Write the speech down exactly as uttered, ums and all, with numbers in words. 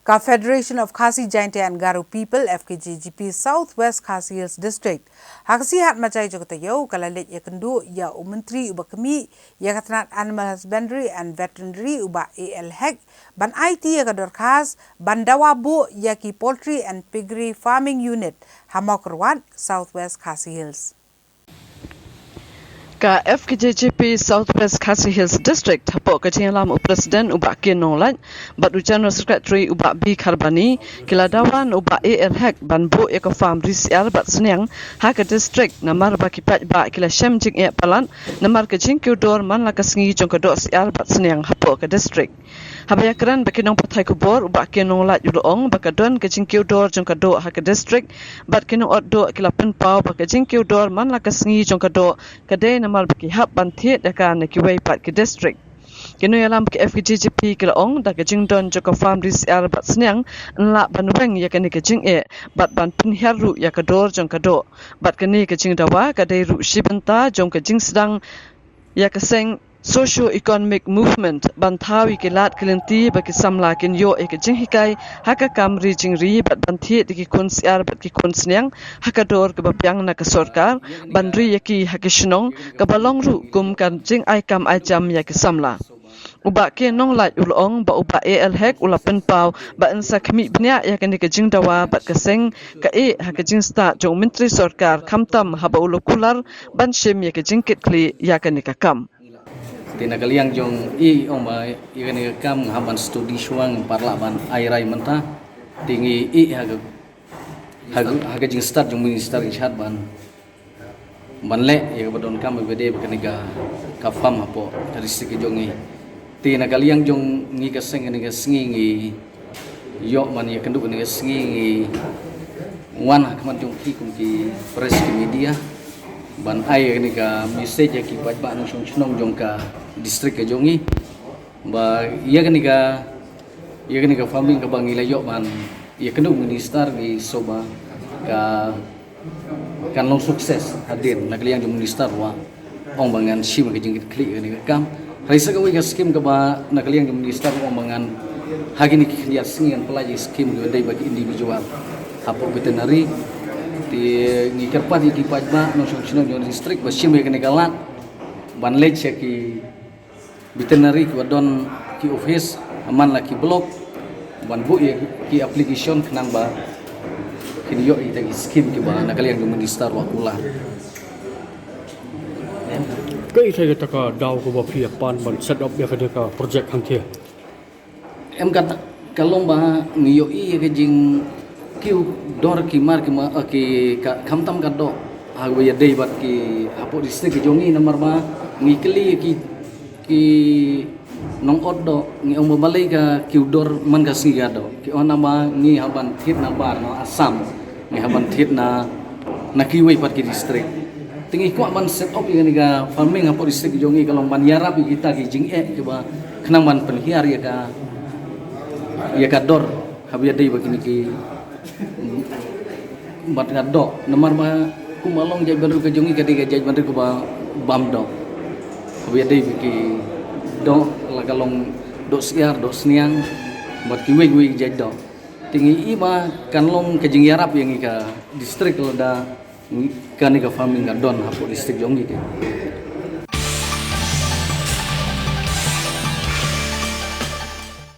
Ka Federation of Khasi Jaintia and Garo People, F K J G P, South West Khasi Hills District, ha ka sngi Hatmajai jong ka taïew, ka la leit ïakynduh ïa u Myntri uba khmih ïa ka tnat Animal Husbandry and Veterinary, u Bah A L Hek, ban aiti ïa ka dorkhas ban dawa buh ïa ki Poultry and Piggery Farming Unit ha Mawkyrwat, South West Khasi Hills. Ka F K J G P South West Khasi Hills District, hapoh ka jingïalam u President u Bah K Nonglait bad u General Secretary u Bah B Kharbani, ki la dawa na u Bah A L Hek ban buh ïa ka farm ri syiar bad sniang ha ka district, namar ba ki paidbah ki la shem jingeh palat namar ka jingkiew dor man la ka sngi jong ka doh syiar bad sniang hapoh ka district. Haba ïakren bad ki nongpathai khubor, u Bah K Nonglait u la ong ba ka don ka jingkiew dor jong ka doh ha ka district bad ki nongot doh ki la pynpaw ba ka jingkiew dor man la ka sngi jong ka doh ka dei namar ba ki hap ban thied ïa ka na kiwei pat ki district. Ki nongïalam ka F K J G P ki la ong, da ka jingdon jong ka farm ri syiar bad sniang, yn lah ban weng ïa kane ka jingeh bad ban pynhiar ruh ïa ka dor jong ka doh. Bad kane ka jingdawa ka dei ruh shi bynta jong ka jingsdang ïa ka seng socio-economic movement, ban thaw ïa ki lad ki lynti ba ki samla kin ïoh ïa ka jinghikai ha ka kam ri jingri bad ban thied ïa ki khun syiar bad ki khun sniang ha ka dor kaba biang na ka sorkar, ban ri ïa ki ha ki shnong, kaba long ruh kum ka jingai kam ai jam ïa ki samla. U Bah K Nonglait u la ong ba u Bah A L Hek u la pynpaw ba yn sa khmih bniah ïa kane ka jingdawa bad ka seng ka eh ha ka jingstad jong u Myntri Sorkar, khamtam haba u la kular ban shim ïa ka jingkitkhlieh ïa kane ka kam. Te na ka liang jong i, ong ba ïa kane ka kam nga hap ban studi shuwa, ngam pat lah ban ai rai mynta. Te ngi i ha ka, ha ka, ha ka jingstad jong u Minister ngi shad ban, ban leh ïa kaba donkam ba dei ba kane ka, ka farm hapoh ka district ka jong ngi. Te na ka liang jong ngi ka seng, kane ka sngi ngi ïoh ban ïakynduh, kane ka sngi ngi wan ha khmat jong phi kum ki press, ki media, ban ai kane ka message ïa ki paidbah nongshong shnong jong ka district ka jong ngi ba ïa kane ka, ïa kane ka farming kaba ngi la ïoh ban ïakynduh u Minister, ngi sngewbha ka, kan long success hadien. Na ka liang jong u Minister ruh ong ba ngan shim ka jingkitkhlieh ïa kane ka kam. Hynrei sa kawei ka skim kaba na ka liang jong u Minister ruh ong ba ngan, ha kine ki khyndiat sngi ngan pynlait ïa ki skim kiba dei bad ki individual hapoh veterinary. Te ngi kyrpad ïa ki paidbah nongshong shnong jong ka district ba shim ïa kane ka lad ban leit sha ki veterinary kiba don ki office ha man la ki block, ban buh ïa ki application khnang ba kin ïoh ïa kita ki skim kiba na ka liang jong u Minister ruh u kular. Kaei kata ka daw kaba phi ïa pan ban set up ïa kata ka project hangtei? Em, kata ka long ba ngi ïohi ïa ka jingkiew dor ki mar ki ma, eh, ki ka, khamtam ka doh ha kaba ïadei bad ki hapoh district ka jong ngi, namar ba ngi kylli ïa ki, ki nongot doh, ngi ong ba balei ka kiew dor man ka sngi ka doh. Ki ong namar ngi hap ban thied na bar na Assam, ngi hap ban thied na, na kiwei pat ki district. Te ngi kwah ban set up ïa kane ka farming hapoh district jong ngi, ka long ban ïarap ïa kita ki jingeh kiba, khnang ban pynhiar ïa ka, ïa ka dor haba ïadei bad kine ki, bad ka doh. Namar ba kumba long jaitbynriew ka jong ngi ka dei ka jaitbynriew kaba bam doh. Haba ïadei bad ki doh, la ka long doh syiar, doh sniang, bad kiwei kiwei ki jait doh. Te ngi i ba kan long ka jingïarap ïa ngi ka district lada kane ka farming ka don hapoh district jong ngi te.